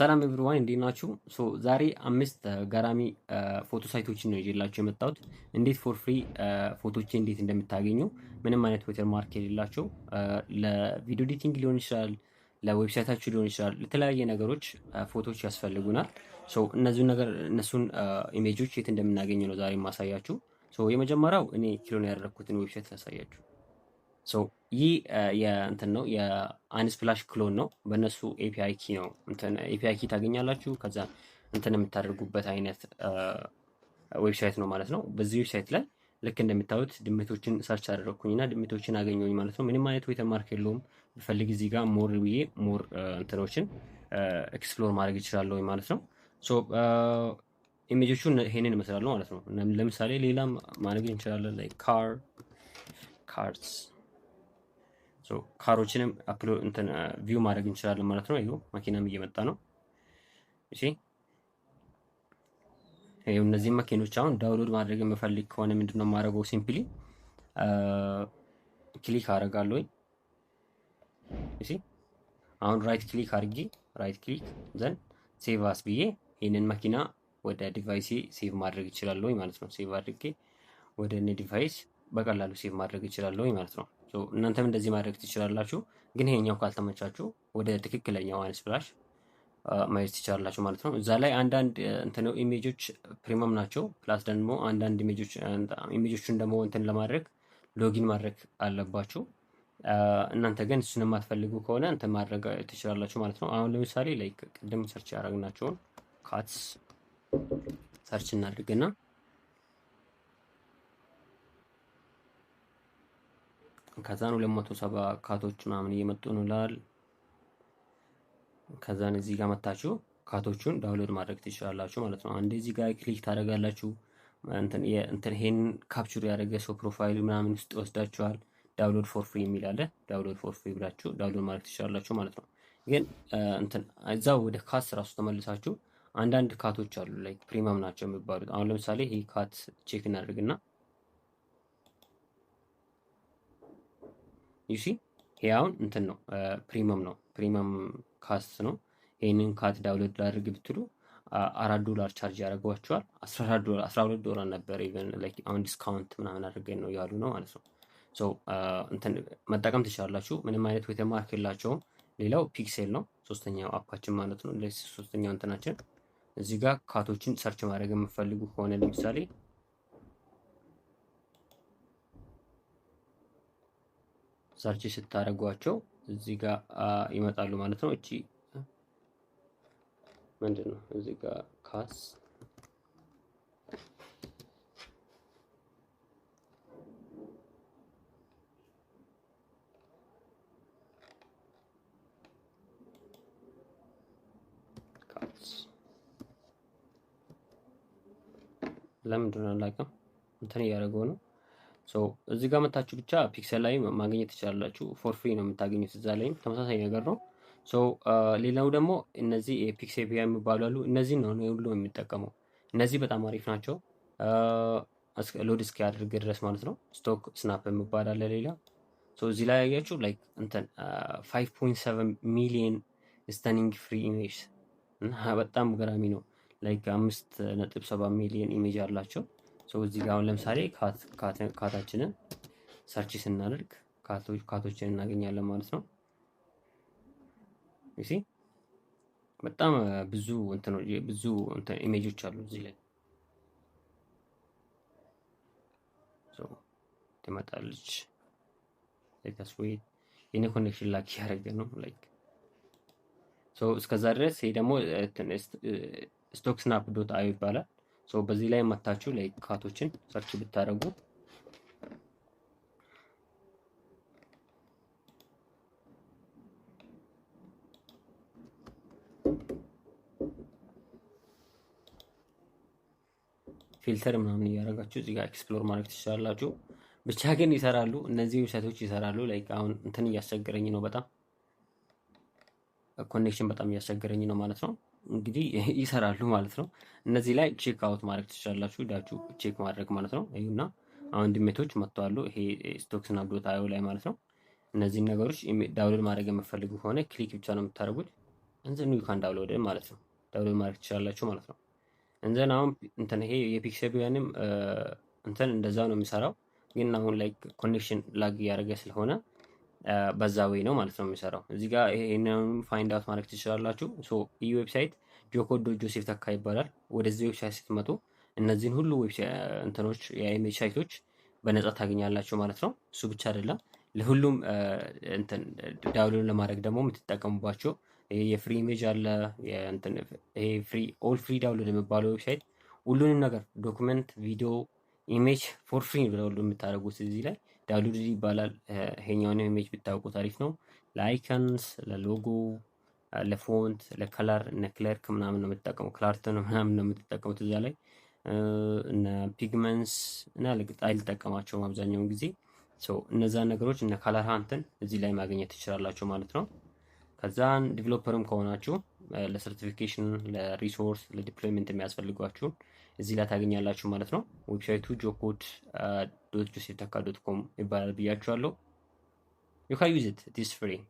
ሰላም everyone፣ እንዴት ናችሁ? So ዛሬ አምስት ገራሚ ፎቶ site ኦችን ነው ይዤላችሁ የመጣሁት። እንዴት for free ፎቶችን እንዴት እንደምታገኙ፣ ምንም አይነት watermark የሌላቸው፣ ለ video editing ሊሆን ይችላል፣ ለ website ኣችሁ ሊሆን ይችላል፣ ለተለያየ ነገሮች ፎቶዎች ያስፈልጉናል። So እነዚህን ነገር እነሱን image ኦች የት እንደምናገኝ ነው ዛሬ የማሳያችሁ። So የመጀመሪያው እኔ clone ያደረግኩትን website ላሳያችሁ። So ይህ የእንትን ነው፣ የ Unsplash clone ነው። በእነሱ API key ነው፣ እንትን API key ታገኛላችሁ። ከዛ እንትን የምታደርጉበት አይነት website ነው ማለት ነው። በዚህ website ላይ ልክ እንደምታዩት ድመቶችን search አደረግኩኝና ድመቶችን አገኘሁኝ ማለት ነው። ምንም አይነት watermark የለውም። ብፈልግ እዚህ ጋር more ብዬ more እንትኖችን explore ማድረግ እችላለሁ ማለት ነው። So image ኦቹ ይሄንን ይመስላሉ ማለት ነው። ለምሳሌ ሌላም ማድረግ እንችላለን፣ like car፣ cars። Car ኦችንም upload እንትን view ማድረግ እንችላለን ማለት ነው። ይኸው መኪናም እየመጣ ነው። እሺ፣ ይኸው እነዚህ መኪኖች አሁን download ማድረግ የምፈልግ ከሆነ ምንድነው የማደርገው? Simply click አደርጋለሁ። እሺ፣ አሁን right click አድርጌ፣ right click then save as ብዬ ይህንን መኪና ወደ device ኤ save ማድረግ እችላለሁ ማለት ነው። Save አድርጌ ወደ እኔ device በቀላሉ save ማድረግ እችላለሁ ማለት ነው። እናንተም እንደዚህ ማድረግ ትችላላችሁ። ግን ይሄኛው ካልተመቻችሁ ወደ ትክክለኛው Unsplash ማየት ትችላላችሁ ማለት ነው። እዛ ላይ አንዳንድ እንትን image ኦች premium ናቸው። Plus ደግሞ አንዳንድ image ኦችን ደግሞ እንትን ለማድረግ login ማድረግ አለባችሁ። እናንተ ግን እሱን የማትፈልጉ ከሆነ እንትን ማድረግ ትችላላችሁ ማለት ነው። አሁን ለምሳሌ like ቅድም search ያደረግናቸውን cats search እናድርግና ከዛን 270 cat ኦች ምናምን እየመጡ ነው ይላል። ከዛን እዚህ ጋር መታችሁ cat ኦቹን download ማድረግ ትችላላችሁ ማለት ነው። አንዴ እዚህ ጋር click ታደርጋላችሁ። እንትን እንትን ይሄን capture ያደረገ ሰው profile ምናምን ውስጥ ይወስዳችኋል። Download for free የሚል አለ። Download for free ብላችሁ download ማድረግ ትችላላችሁ ማለት ነው። ግን እንትን እዛው ወደ cats ራሱ ተመልሳችሁ አንዳንድ cat ኦች አሉ፣ like premium ናቸው የሚባሉት። አሁን ለምሳሌ ይሄ cat check እናድርግና you see፣ ይሄ አሁን እንትን ነው፣ premium ነው፣ premium cat ነው። ይሄንን cat download ላድርግ ብትሉ 4 ዶላር charge ያደርጓቸዋል። 14 ዶላር፣ 12 ዶላር ነበር even፣ like አሁን discount ምናምን አድርገን ነው ያሉ ነው ማለት ነው። So እንትን መጠቀም ትችላላችሁ። ምንም አይነት watermark የላቸውም። ሌላው Pexels ነው፣ ሶስተኛው app ኣችን ማለት ነው። ሶስተኛው እንትናችን እዚህ ጋር cat ኦችን search ማድረግ የምትፈልጉ ከሆነ ለምሳሌ search ስታደርጓቸው እዚህ ጋር ይመጣሉ ማለት ነው። እቺ ምንድን ነው? እዚህ ጋር cats cats ለምንድን ነው አላውቅም፣ እንትን እያደረገው ነው። So እዚህ ጋር መታችሁ ብቻ Pexels ላይ ማግኘት ትችላላችሁ። For free ነው የምታገኙት። እዛ ላይም ተመሳሳይ ነገር ነው። So ሌላው ደግሞ እነዚህ የ Pixabay የሚባሉ አሉ። እነዚህን ነው ሁሉ የሚጠቀመው። እነዚህ በጣም አሪፍ ናቸው። Load እስኪያደርግ ድረስ ማለት ነው። StockSnap የሚባል አለ ሌላ። So እዚህ ላይ ያያችሁ like እንትን 5.7 million stunning free image እና በጣም ገራሚ ነው። Like 5.7 ሚሊዮን image አላቸው። So እዚህ ጋር አሁን ለምሳሌ cat ኣችንን search ስናደርግ cat ኦችን እናገኛለን ማለት ነው። You see፣ በጣም ብዙ እንትን ብዙ እንትን image ኦች አሉ እዚህ ላይ። So ትመጣለች። Let us wait። የኔ connection lag እያደረገ ነው፣ like so እስከዛ ድረስ ይሄ ደግሞ StockSnap.io ይባላል። So በዚህ ላይ መታችሁ like cat ኦችን search ብታደርጉ filter ምናምን እያደረጋችሁ እዚህ ጋር explore ማድረግ ትችላላችሁ። ብቻ ግን ይሰራሉ፣ እነዚህ website ኦች ይሰራሉ። Like አሁን እንትን እያስቸገረኝ ነው፣ በጣም connection በጣም እያስቸገረኝ ነው ማለት ነው። እንግዲህ ይሰራሉ ማለት ነው። እነዚህ ላይ check out ማድረግ ትችላላችሁ፣ ሄዳችሁ check ማድረግ ማለት ነው። ይሁና አሁን ድመቶች መጥተዋል። ይሄ StockSnap.io ላይ ማለት ነው። እነዚህን ነገሮች download ማድረግ የምትፈልጉ ከሆነ click ብቻ ነው የምታደርጉት። And then you can download ማለት ነው። Download ማድረግ ትችላላችሁ ማለት ነው። And then አሁን እንትን ይሄ የ Pixabay ንም እንትን እንደዛ ነው የሚሰራው፣ ግን አሁን ላይ connection lag እያደረገ ስለሆነ በዛ way ነው ማለት ነው የሚሰራው። እዚህ ጋር ይሄንን find out ማድረግ ትችላላችሁ። So ይህ website jocode.josefteka ይባላል። ወደዚህ website ስትመጡ እነዚህን ሁሉ እንትኖች የ image site ኦች በነፃ ታገኛላችሁ ማለት ነው። እሱ ብቻ አይደለም፣ ለሁሉም እንትን download ለማድረግ ደግሞ የምትጠቀሙባቸው ይሄ የ free image አለ። ይሄ free all free download የሚባለው website ሁሉንም ነገር document፣ ቪዲዮ፣ image for free download የምታደርጉት እዚህ ላይ download ይባላል። ይሄኛውን image ብታውቁት አሪፍ ነው። ለ icons፣ ለ logo፣ ለ font፣ ለ color እነ ክለርክ ምናምን ነው የምትጠቀሙ፣ ክላርተን ምናምን ነው የምትጠቀሙት እዛ ላይ፣ እነ Pigments እና አልጠቀማቸውም አብዛኛውን ጊዜ። እነዛን ነገሮች እነ Color Hunt ን እዚህ ላይ ማግኘት ትችላላችሁ ማለት ነው። ከዛን developer ም ከሆናችሁ ለ certification፣ ለ resource፣ ለ deployment የሚያስፈልጓችሁን እዚህ ላይ ታገኛላችሁ ማለት ነው። Website ኡ jocode.josefteka.com ይባላል ብያችኋለሁ። You can use it, it is free.